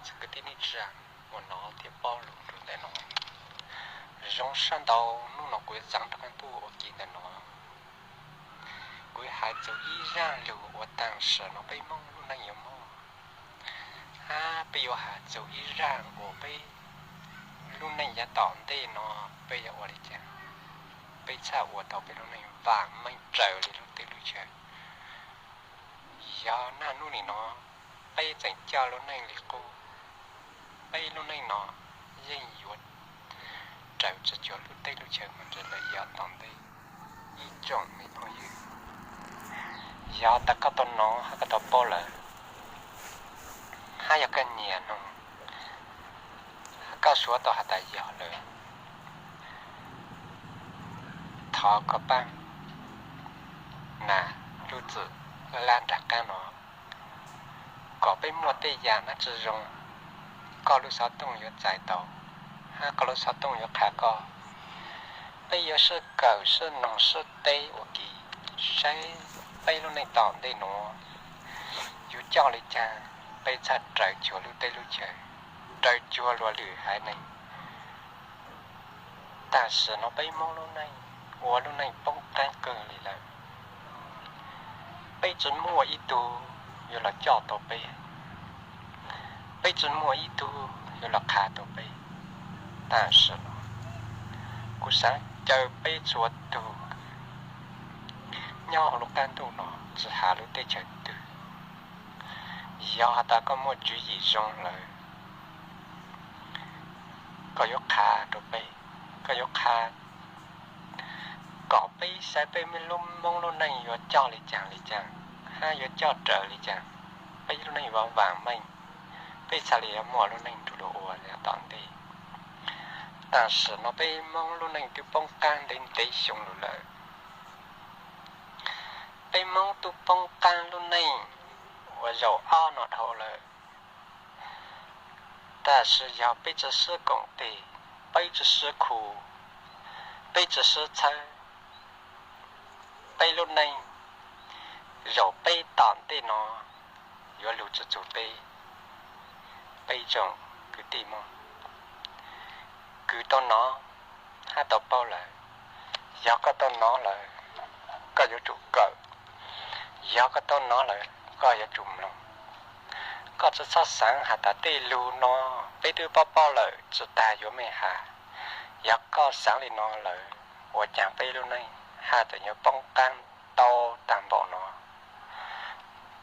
Txog kwv tij neej tsa uas hnov thiab paub lus rau ntawm no, zoo sab ntau hnub no kuv yuav txeev rov qab tuaj ua ke ntawm no. Kuv yuav hais txog ib zaj lus uas tam sim no peb Hmoob lub neej yuav muaj, hab peb yuav hais txog ib zaj uas peb lub neej yav tom ntej no peb yuav ua li cas, peb txhaj ua tau peb lub neej vam meej raws li lub teb lub chaw. Yog naj hnub nim no peb tseem coj lub neej li qub, peb lub neej no yeej yuav raws tsuag tsuag lub teb lub chaw mas ntshe lawm yav tom ntej. Ib tsoom me phooj ywg, yog tas koj tau hnov hab koj tau paub lawm, hab yog koj nyiam no, hab koj suav tau has tas yog lawm, thov koj pab nas lub txwm laj nram qaab no, kom peb muaj tej yam dlaab tsi zoo, koj lub xov tooj yuav txais tau, hab koj lub xov tooj yuav qha koj. Peb yuav sib kawm sib noog sib teb ua ke, saib peb lub neej tom ntej nuav yuav coj li caag, peb txhaj raws cuag lub teb lub chaw, raws cuag luas lwm haiv neeg. Tam sim no peb Hmoob lub neej ua lub neej poob qaab kawg li lawm. Peb tsi muaj ib tug yuav los coj tau peb, peb tsi muaj ib tug yuav los qha tau peb. Tam sim no kuv xaav caw peb txhua tug nyob huv lub qaab ntuj no tsi has lub teb chaws twg, yog has tas koj muaj tswv yim zoo lawm, koj yuav qha rau peb, koj yuav qha kom peb saib peb lub Hmoob lub neej yuav coj li caag li caag, hab yuav coj raws li caag, peb lub neej yuav vaam meej, peb txhaj li yuav muaj lub neej nrug luag ua yav tom ntej. Tam sim no peb Hmoob lub neej twb poob qaab ntev ntev xyoo lug lawm. Peb Hmoob twb poob qaab lub neej ua zaum ob no dhau lawm. Tam sim yog peb tsi sib koom tes, peb tsi sib khu, peb tsi sib txhawb, peb lub neej zaum peb tom ntej no yuav lug tsi txug peb. Peb tsoom kwv tij Hmoob kws tau hnov hab tau paub lawm, yog koj tau hnov lawm, koj yuav tsum kawm. Yog koj tau hnov lawm, koj yuav tsum mloog. Koj tsi txhob xaav has tas tej lug no peb twb paub paub lawm tsi tag yuav mej has. Yog koj xaav li no lawm, ua caag peb lub neej has tas yuav poob qaab tau taag npaum no.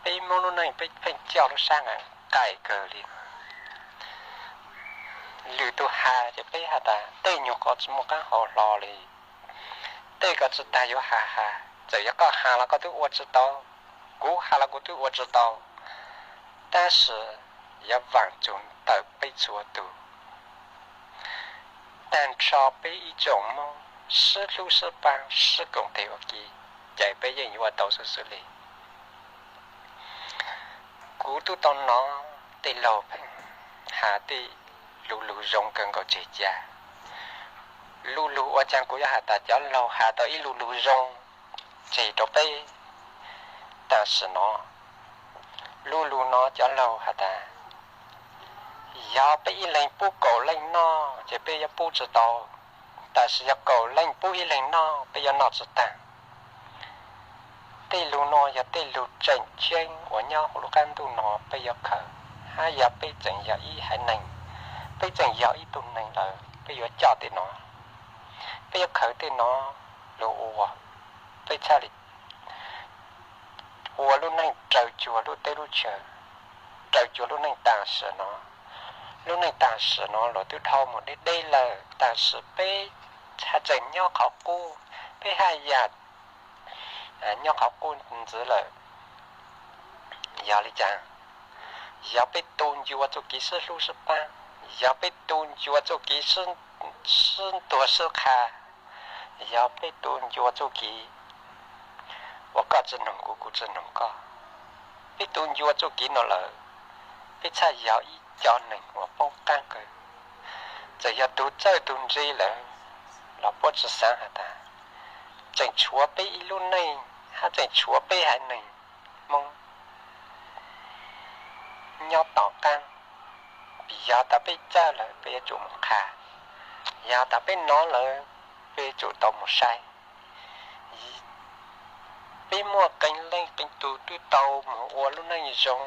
Peb Hmoob lub neej peb pheej coj lub sab nqaim kawg li. Lwm tug has ces peb has tas tej nyuag ko tsi muaj qaab hau hlo li, tej ko tsi tag yuav has has, txawm yog koj has los koj twb ua tsi tau, kuv has los kuv twb ua tsi tau. Tab sis yuav vaam txug ntawm peb txhua tug, taag nrho peb ib tsoom Moob sib hlub sib paab sib koom tes ua ke, ces peb yeej yuav ua tau xwb xwb li. Kuv tub tau hnov tej laug pheej has tej lu lug zoo kawg nkaus tseg ca. Lu lug ua caag kuv yuav has tas cov laug has tau ib lu lug zoo tseg rau peb. Tam sim no lu lug no cov laug has tas yog peb ib leeg pub kaum leej noj ces peb yuav pub tsi tau, tab sis yog kaum leej pub ib leeg noj peb yuav noj tsi taag. Tej lug no yog tej lug tseem ceeb uas nyob huv lub qaab ntuj no peb yuav khaws, hab yog peb tseem yog ib haiv neeg, peb tseem yog ib tug neeg lawm peb yuav coj tej no, peb yuav khaws tej no lug ua, peb txhaj li ua lub neej raws cuag lub teb lub chaw, raws cuag lub neej tam sim no. Lub neej tam sim no luag twb dhau mus deb deb lawm, tam sim peb haj tseem nyob qhov qub, peb haj yam nyob qhov qub ntxiv lawm. Yog li cas? Yog peb tu ncua txuj kev sib hlub sib paab, yog peb tu ncua txuj kev sib ntuas sib qha, yog peb tu ncua txuj kev uas koj tsi noog kuv, kuv tsi noog koj, peb tu ncua txuj kev no lawm, peb txhaj yog ib co neeg uas poob qaab kawg. Txawm yog tug txawj tug ntse lawm los puab tsi xaav has tas tseem tshuav peb ib lub neej hab tseem tshuav peb haiv neeg Moob nyob tom qaab Yog tas peb txawj lawm peb yuav tsum mus qha, yog tas peb hnov lawm peb yuav tsum tau mus saib. Peb muaj qee leej qee tug twb tau mus ua lub neej zoo,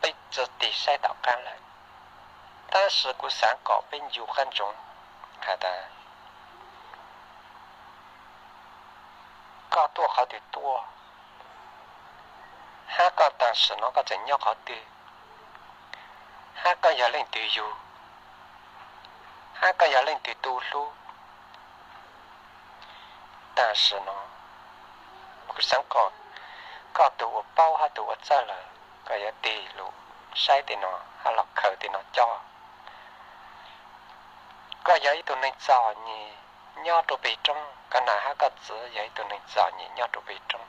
peb txawj tig saib tom qab lawm, tab sis kuv xav kom peb ncu qab ntsoov has tas koj tuaj qhov twg tuaj, hab koj tam sim no koj tseem nyob qhov twg, hab koj yog leej twg yug, hab koj yog leej twg tu hlub. Tam sim no kuv xav kom koj tus uas paub hab tus uas txawj lawm koj yuav tig lug saib tej no hab los khaws tej no coj. Koj yog ib tug neeg txom nyem nyob rua peg roob, koj nam hab koj txiv yog ib tug neeg txom nyem nyob rua peg roob,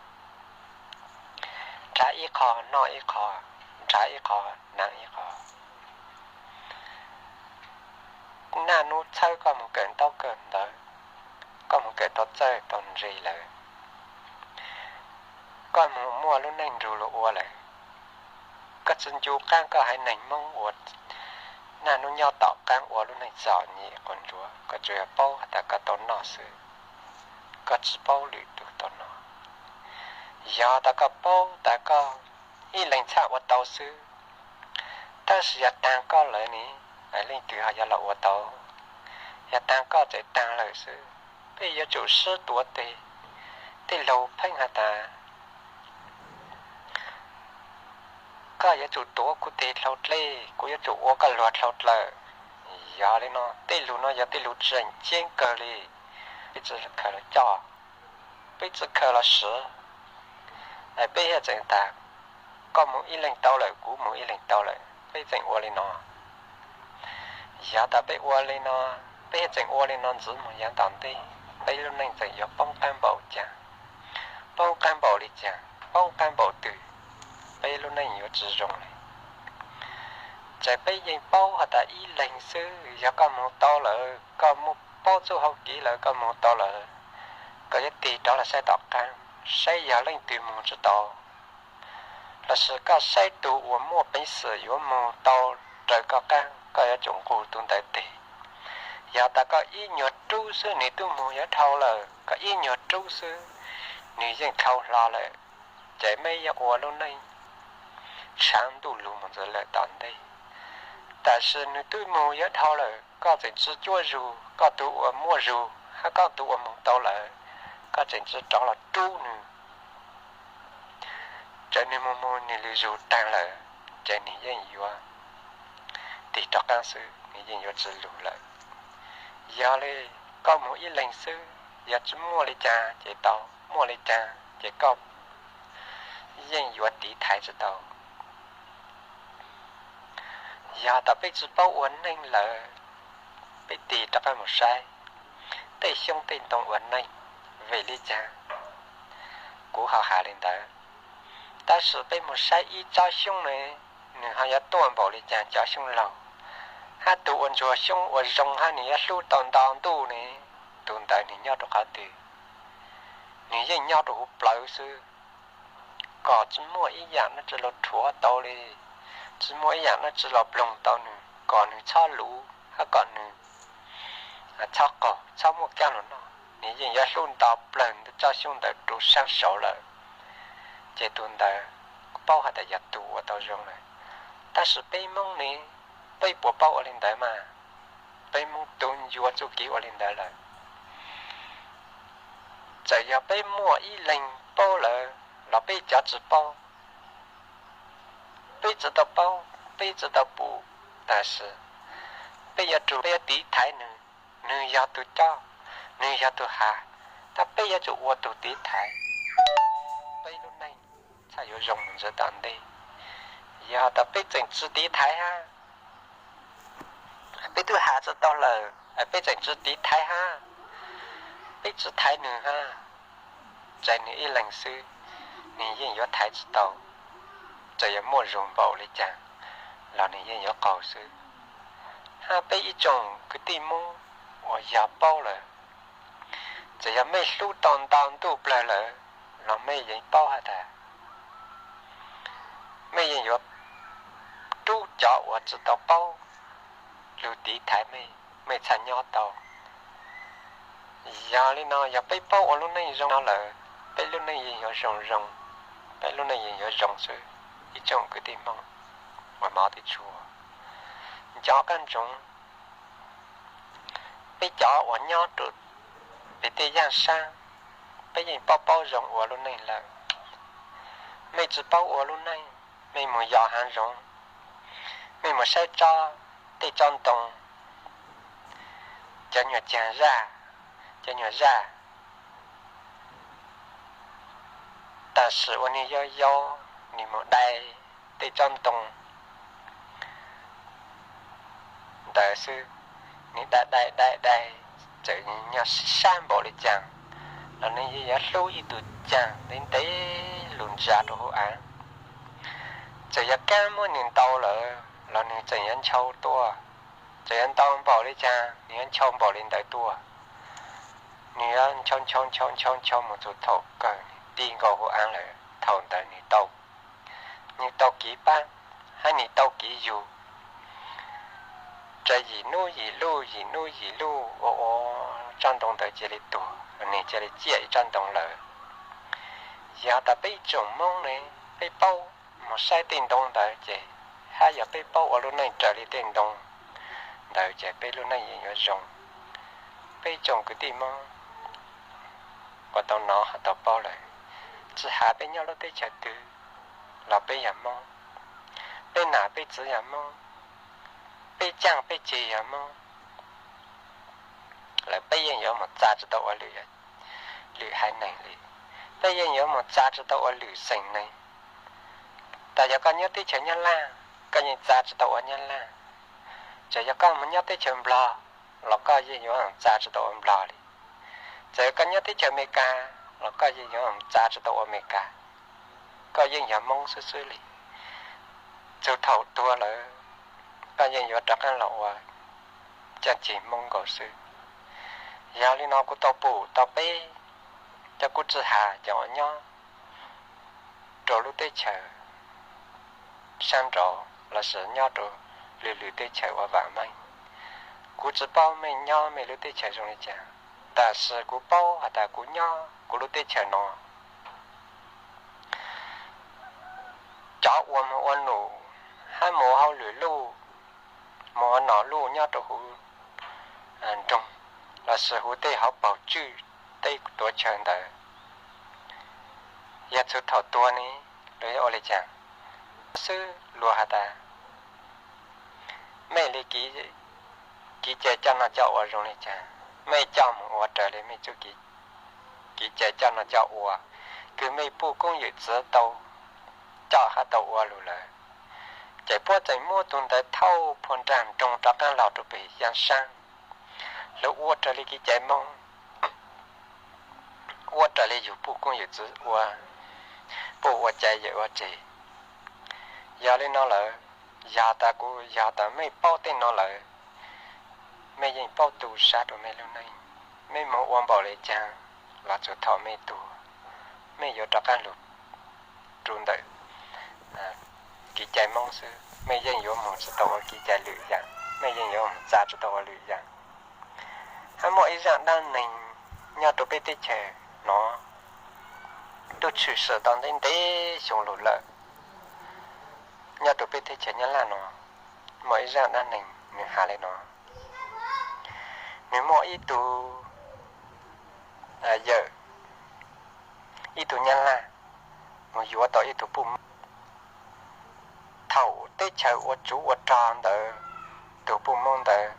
nrhav ib qho noj ib qho, nrhav ib qho hnav ib qho. Naj nub txhawb koj mus kawm ntaub kawm ntawv, koj mus kawm tau txawj tau ntse lawm, koj mus muaj lub neej nrug luag ua lawm, koj tsi ncu qaab koj haiv neeg Moob uas naj nub nyob tom qaab ua lub neej txom nyem quas ntsuav, koj tsuas yog paub has tas koj tau noj xwb, koj tsi paub lwm tug tau noj. Yog tas koj paub tas koj ib leeg txhaj ua tau xwb, tab sis yog taag koj lawm ne, leej twg ho yuav los ua tau? Yog taag koj tseem taag lawm xwb. Peb yuav tsum sib tuav tes, tej lug pheej has tas koj yuav tsum tuav kuv tes dlhau dlej, kuv yuav tsum ua koj luag dlhau dlawm. Yog le no, tej lug no yog tej lug tseem ceeb kawg li, peb tsi khaws los coj, peb tsi khaws los siv. Peb thiaj tseem tas, koj mus ib leeg tau lawm, kuv mus ib leeg tau lawm, peb tseem ua le no. Yog tas peb ua le no, peb thiaj tseem ua le no ntxiv mus yav tom ntej, peb lub neej tseem yuav poob qaab npaum caag, poob qaab npaum le caag, poob qaab npaum twg, peb lub neej yuav tsi zoo le. Ces peb yeej paub has tas ib leeg xwb, yog koj mus tau lawm, koj muaj paub txuj hauv kev lawm, koj mus tau lawm, koj yuav tig rov los saib tom qaab, saib yog leej twg mus tsi tau, lossis koj saib tug uas muaj peev xwm yuav mus tau raws koj qaab, koj yuav tsum nqug tug ntawd tes. Yog tas koj ib nyuag rub xwb nwg tub mus yuav dhau lawm, koj ib nyuag rub xwb nwg yeej dhau hlo lawm, ces meb yuav ua lub neej tshaav ntuj lug mus ntxiv lawm tom ntej. Tam sis nwg tub mus yuav dhau lawm, koj tseem tsi cuab zug, koj tug uas muaj zug hab koj tug uas mus tau lawm, koj tseem tsi rov los rub nwg, ces nwg mus mus nwg lug zug taag lawm, ces nwg yeej yuav tig rov qaab xwb, nwg yeej yuav tsi lug lawm. Yog le, koj mus ib leeg xwb, yog tsi muaj le caag ces tau, muaj le caag ces koj yeej yuav tiv thaiv tsi tau. Yog tas peb tsi paub ua neej lawm, peb tig rov qaab mus saib tej xyoob tej ntoo ua neej, vim le caag kuv ho has le ntawd. Tab sis peb mus saib ib tsob xyoob ne, nwg ho yuav tuaj npaum le caag cov xyoob laug, hab tug uas ntsuag xyoob ua zoo hab nwg yuav hlub tau nto ntuj ne, tug ntawd nwg nyob rau qhov twg? Nwg yeej nyob rau huv plawv xwb, kom tsi muaj ib yaam dlaab tsi los rhuav tau le, tsi muaj ib yaam dlaab tsi los ploog tau nwg, kom nwg txhob luv hab kom nwg txhob qaug, txhob muaj kaaj lug noj. Nwg yeej yuav hlub nto plawg tsob xyoob ntawd rua saab saud lawm, ces tug ntawd paub has tas yog tug uas tau zoo lawm. Tab sis peb Moob ne, peb puas paub ua le ntawd mas? Peb Moob tu ncua txuj kev ua le ntawd lawm. Txawm yog peb muaj ib leeg paub lawm los peb cov tsi paub, peb tsi tau paub, peb tsi tau pum, tab sis peb yuav rug peb yuav tiv thaiv nwg, nwg yog tug coj, nwg yog tug has, tab peb yuav tsum ua tug tiv thaiv, peb lub neej txhaj yuav zoo mus ntxiv tom ntej. Yog tas peb tseem tsi tiv thaiv hab, peb tub has tsi tau lawm, peb tseem tsi tiv thaiv hab, peb tsi thaiv nwg hab, ces nwg ib leeg xwb, nwg yeej yuav thaiv tsi tau. Txawm yog muaj zug npaum le caag los nwg yeej yuav qaug xwb. Hab peb ib tsoom kwv tij Moob uas yog paub lawm, txawm yog mej hlub tau nto ntuj plawg lawm los mej yeej paub has tas mej yeej yuav Cov uas tsis tau paub lug tiv thaiv mej, mej txhaj nyob tau. Yog li no, yog peb paub ua lub neej zoo no lawm, peb lub neej yeej yuav zoo zoo, peb lub neej yeej yuav zoo xwb. Ib tsoom kwv tij Hmoob uas hmov thiab tshua, nco qab ntsoov, peb cov uas nyob rau pem tej yaaj sab, peb yeej paub paub zoo ua lub neej lawm. Mej tsis paub ua lub neej, mej mus yos haav zoov, mej mus saib tsob, tej tsob ntoo, cov nyuag caag zaj, cov nyuag zaj, tam sim uas nwg yau yau, nwg mus dai tej tsob ntoo ntawd xwb, nwg dai dai dai dai, txawm nyob sab npaum li caag los nwg yeej yuav hlub ib tug caag ntev ntev lug ntsia rau hauv av. Txawm yog kaab muab nwg ntau lawm los nwg tseem yuav nchau tuaj, txawm yuav ntau npaum li caag nwg yuav nchau npaum li ntawd tuaj. Nwg yuav nchau nchau nchau nchau nchau mus txug thaum kawg nwg ti nkaus hauv av lawm, thaum ntawd nwg tau, nwg tau kiv pab, hab nwg tau kiv yug. Tsa yim nub yim luj yim nub yim luj ua ua, tsob ntoo ntawd cia li tuag, nwg cia li ciaj ib tsob ntoo lawm. Yog tas peb ib tsoom Moob ne, peb paub mus saib tej ntoo ntawd ces, hab yog peb paub ua lub neej raws li tej ntoo ntawd ces peb lub neej yeej yuav zoo. Peb ib tsoom kwv tij Moob uas tau nov hab tau paub lawm, tsis has peb nyob lub teb chaws twg los peb yog Moob, peb nam peb txwv yog Moob, peb caaj peb ceg yog Moob lawm, peb yeej yuav mus txa tsis tau ua lwm, lwm haiv neeg li. Peb yeej yuav mus txa tsis tau ua lwm xeem neeg. Tas yog koj nyob teb chaws Nyab Laj, koj yeej txa tsis tau ua Nyab Laj. Txawm yog koj mus nyob teb chaws Nplog los koj yeej yuav txa tsis tau ua Nplog li. Txawm yog koj nyob teb chaws Amelikas los koj yeej yuav txa tsis tau ua Amelikas. Koj yeej yog Moob xwb xwb li. Txug thaum tuag lawm, koj yeej yuav rov qaab los ua caaj ceg Moob nkaus xwb. Yog li no kuv tau pum tau peb, cov kuv tsis has cov uas nyob rau lub teb chaws sab nraud lossis nyob rau lwm lwm teb chaws uas vaam meej. Kuv tsis paub mej nyob mej lub teb chaws zoo li cas, tab sis kuv paub has tas kuv nyob kuv lub teb chaws no, cov uas moog ua num hab moog ua hauj lwm luj, moog ua nom luj nyob rau huv nroog lossis huv tej hauv paug tswj teb tuav chaw ntawd, yog txug thaum tuag ne, luag yuav ua li cas? Xwb luag has tas, mej li kev cai coj noj coj ua zoo li cas, mej coj moog ua raws li mej txuj kev cai coj noj coj ua, kws mej puj koob yawm txwv tau coj hab tau ua lug lawm, ces puab tseem muab tug ntawd thauj phua nraag nroog rov qaab los rau pem yaaj saab, lug ua raws li kev cai Moob, ua raws li yug puj koob yawm txwv ua, puj ua cai yawm ua tseg. Yog li no lawm, yog tas kuv, yog tas mej paub tej no lawm, mej yeej paub tu sab rau mej lub neej. Mej moog ua npaum li caag los txug thaum mej tuag, mej yuav rov qaab lug rua ntawm kev cai Moob xwb, mej yeej yuav moog tsis tau ua kev cai lwm yaam, mej yeej yuav moog txa tsis tau ua lwm yaam. Hab muaj ib zaaj dlaab neeg nyob rau peb teb chaws no, tub tshwm sim tau ntev ntev xyoo lug lawm, nyob rau peb teb chaws Nyab Laj no, muaj ib zaaj dlaab neeg nwg has le no. Nwg muaj ib tug yawm, ib tug Nyab Laj, moog yuav tau ib tug puj Moob. Thaum teb chaws ua tsuv ua rog ntawd, tug puj Moob ntawd,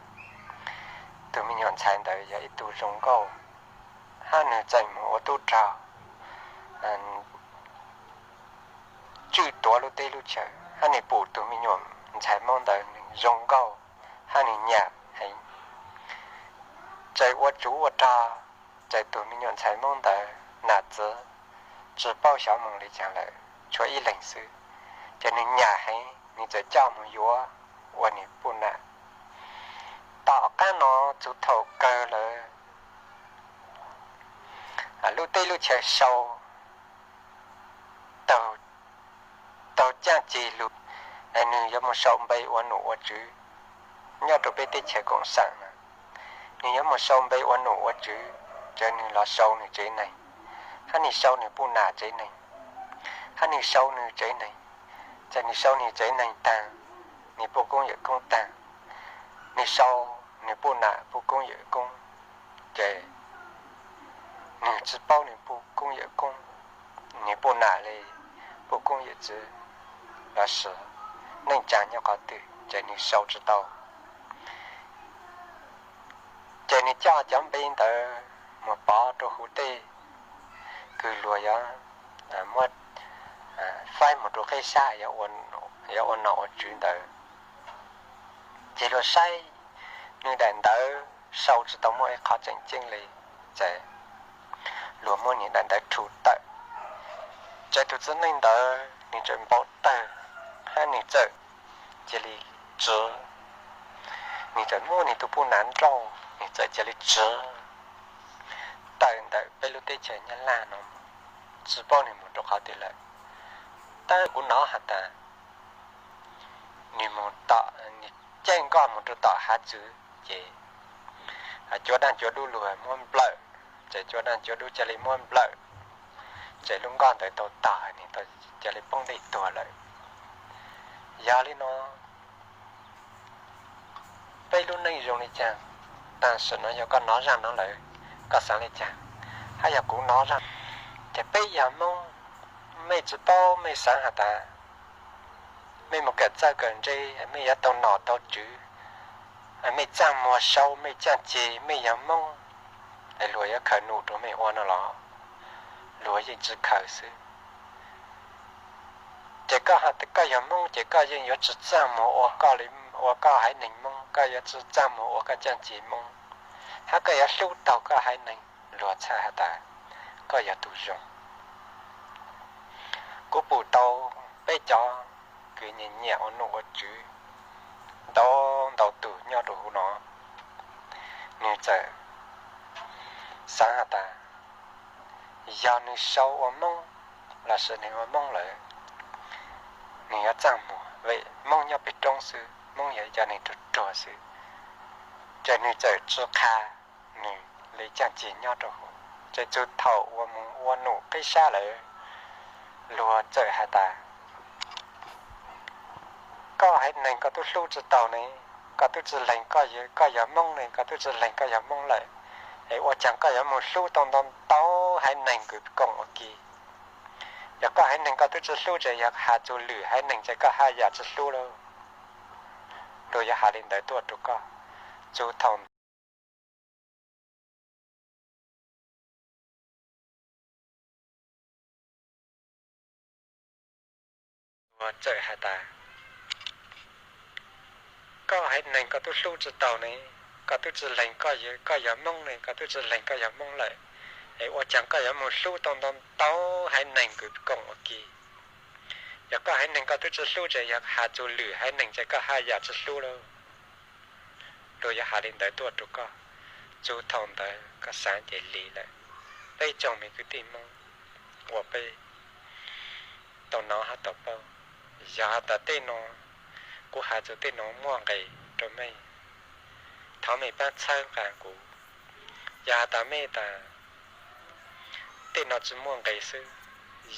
tug me nyuam ntxhais ntawd yog ib tug zoo nkauj, hab nwg txawm moog ua tub rog tswj tuav lub teb lub chaws, hab nwg pum tug me nyuam ntxhais Moob ntawd nwg zoo nkauj, hab nwg nyam heev. Txawm ua tsuv ua rog, txawm tug me nyuam ntxhais Moob ntawd nam txiv tsis paub xyov moog li caag lawm, tshuav ib leeg xwb, ces nwg nyam heev, nwg txawm coj moog yuav ua nwg puj nam. Tom qaab no txug thaum kawg lawm, lub teb lub chaws sau, taug caaj ceg lug, Ces nws yuav mus sau npe ua nom ua tswv nyob rau peb teb chaws koom xeem na. Nws yuav mus sau npe ua nom ua tswv, ces nws los sau nws tsev neeg, hab nws sau nws puj nam tsev neeg, hab nws sau nws tsev neeg. Ces nws sau nws tsev neeg taag, nws puj koob yawm koob taag, nws sau nws puj nam puj koob yawm koob, ces nws tsi paub nws puj koob yawm koob, nws puj nam le puj koob yawm txwv los sis neej tsaa nyob qhov twg, ces nws sau tsi tau. Ces nws coj cov npe ntawd mus pov rau huv tej kws luag yuav muab faib mus rau qeb sab yuav ua nom ua tswv ntawd. Ces luag saib nws daim ntawv sau tsi tau muaj ib qho tseem ceeb le, ces luag muab nws daim ntawv rhu tawm. Ces tus txiv neej ntawd nws txawm npau tawg, hab nws txawm cia li tsiv. Nws txawm muab nws tus puj nam nrauj, nws txawm cia li tsiv tawm ntawm peb lub teb chaws Nyab Laj no, tsi paub nws mus rau qhov twg lawm. Tab kuv nov has tas nws mus tom, nws caij nkoj mus rau tom hav txwv, ces cua daaj cua dub luag muab nplawm, ces cua daaj cua dub cia li muab nplawm, ces lub nkoj ntawd tau tog, nws tau cia li poob dej tuag lawm. Yog li no, peb lub neej zoo li cas, tam sim no yog koj nov zaj no lawm, koj xaav li cas? Hab yog kuv nov zaj, ces peb yog Moob, mej tsi paub mej xaav has tas mej mus kawm txawj kawm ntse, mej yuav tau nom tau tswv, mej txaj muag sau mej caj ces mej yog Moob, es luag yuav khaws num rau mej ua no los? Luag yeej tsi khaws xwb. Ces koj has tas koj yog Moob ces koj yeej yuav tsi txaj muag ua koj li, ua koj haiv neeg Moob, koj yuav tsi txaj muag ua koj caj ces Moob, hab koj yuav hlub taug koj haiv neeg, luag txhaj has tas koj yog tug zoo. Kuv pum tau peb cov kws nyiam nyiam ua nom ua tswv ntau ntau tug nyob rau huv no, nws txawm xaav has tas yog nws sau ua Moob los sis nws ua Moob lawm, nws yuav txaj muag, vim Moob nyob pem roob xwb, Moob yog cov neeg ruag ruag xwb. Ces nws txawm tsi qha nws li caj ces nyob rau huv. Ces txug thaum uas mus ua nom qeb sab lawm, luag txawm has tas koj haiv neeg koj tub hlub tsi taug ne, koj tub tsi lees koj yog Moob ne, koj tub tsi lees koj yog Moob lawm, es ua caag koj yuav mus hlub tau ntau ntau haiv neeg kws koom ua ke? Yog koj haiv neeg koj tub tsi hlub ces yog has txug lwm haiv neeg ces koj haj yam tsi hlub lauj. Luag yuav has li ntawd tuaj rau koj. Txug thaum ntawd luag txawm has tas koj haiv neeg koj tub hlub tsi taug ne, koj tub tsi lees koj yog Moob ne, koj tub tsi lees koj yog Moob lawm, es ua caag koj yuav mus hlub tau ntau ntau haiv neeg kws koom ua ke? Yog koj haiv neeg koj tub tsi hlub ces yog has txug lwm haiv neeg ces koj haj yam tsi hlub lauj. Luag yuav has li ntawd tuaj rau koj. Txug thaum ntawd koj xaav ces lig lawm. Peb tsoom me kwv tij Moob uas peb tau nov hab tau paub, yog has tas tej no, kuv has txug tej no muaj nqis rau mej, thov mej paab txhawb nqa kuv. Yog has tas mej tas tej no tsi muaj nqis xwb,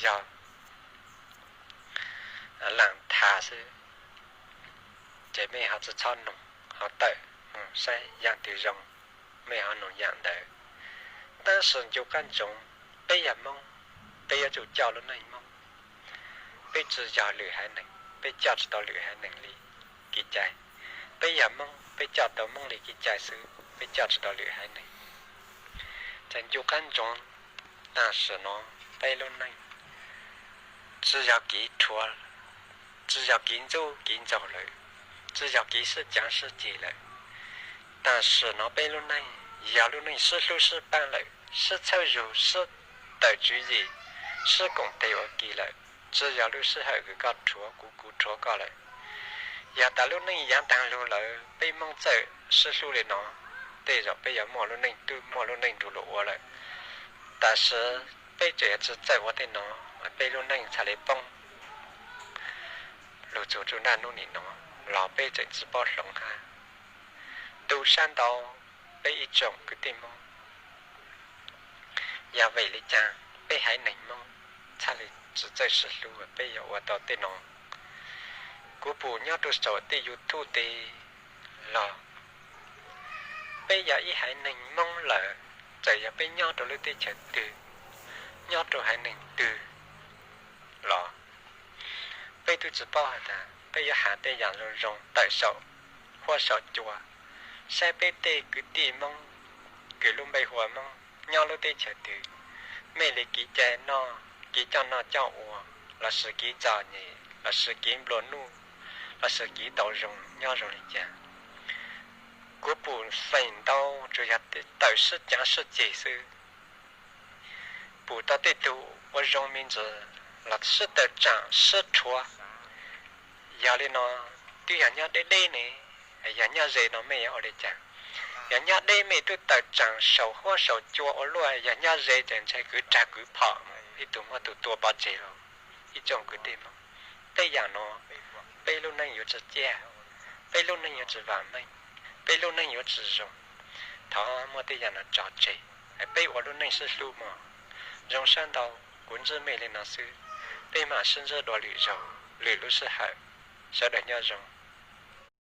yog laam tha xwb, ces mej ho tsi txhob noog, ho tawm mus saib yaam twg zoo, mej ho noog yaam ntawd. Tab sis ncu qab ntsoov, peb yog Moob, peb yuav tsum coj lub neej Moob. Peb tsi yog lwm haiv neeg, peb coj tsi tau lwm haiv neeg li kev cai. Peb yog Moob, peb coj tau Moob li kev cai xwb, peb coj tsi tau lwm haiv neeg. Ces ncu qab ntsoov, tam sim no peb lub neej tsi yog kev rhuav, tsi yog kev ntxub kev ntxaug lawm, tsi yog kev sib caav sib ceg lawm. Tam sim no peb lub neej yog lub neej sib hlub sib paab lawm, sib txhawb zug, sib tawm tswv yim, sib koom tes ua ke lawm. Tsi yog lub sij hawm kws koj rhuav kuv, kuv rhuav koj lawm. Yog tas lub neej yaav taag lug lawm, peb Moob txawj sib hlub li no, tej zaum peb yuav muaj lub neej, twb muaj lub neej nrug luag ua lawm. Tam sim peb tseem yuav tsi txawj ua tej no, peb lub neej txhaj li poob. lug txug rua naj nub nim no los peb tseem tsi paub hloov hab. Tu sab ntau, peb ib tsoom kwv tij Moob, yog vim le caag peb haiv neeg Moob txhaj le tsi txawj sib hlub, peb yuav ua tau tej no? Kuv pum nyob rua saum tej YouTube tes los, peb yog ib haiv neeg Moob lawm, txawm yog peb nyob rua lub teb chaws twg, nyob rua haiv neeg twg los peb tub tsi paub has tas peb yuav has tej yaam zoo zoo tawm saum huab saum cua, saib peb tej kwv tij Moob kws lub npe hu ua Moob nyob lub teb chaws twg, mej le kev cai noj, kev coj noj coj ua, lossis kev txom nyem, lossis kev nplua nuj, lossis kev tau zoo nyob zoo le caag. Kuv pum feem ntau tsuas yog tawm sib caav sib ceg xwb. Pum tau tej tug ua zoo me ntsis los sib tawm tsaam sib rhuav. Yog le no, twb yog nyob deb deb ne, yog nyob ze no mej yuav ua le caag? Yog nyob deb mej tub tawm tsaam saum huab saum cua ua luaj, yog nyob ze ces ntshai kwv rag kwv phom, ib tug muab tug tua pov tseg lawm. Ib tsoom kwv tij Moob, tej yaam no peb lub neej yuav tsi ciaj, peb lub neej yuav tsi vaam meej, peb lub neej yuav tsi zoo. Thov muab tej yaam no tso tseg, peb ua lub neej sib hlub mog. Zoo sab ntau, kuv ntsib mej le no xwb, peb maam sib ntsib dua lwm zaug lwm lub sij hawm. Sawv daws nyob zoo.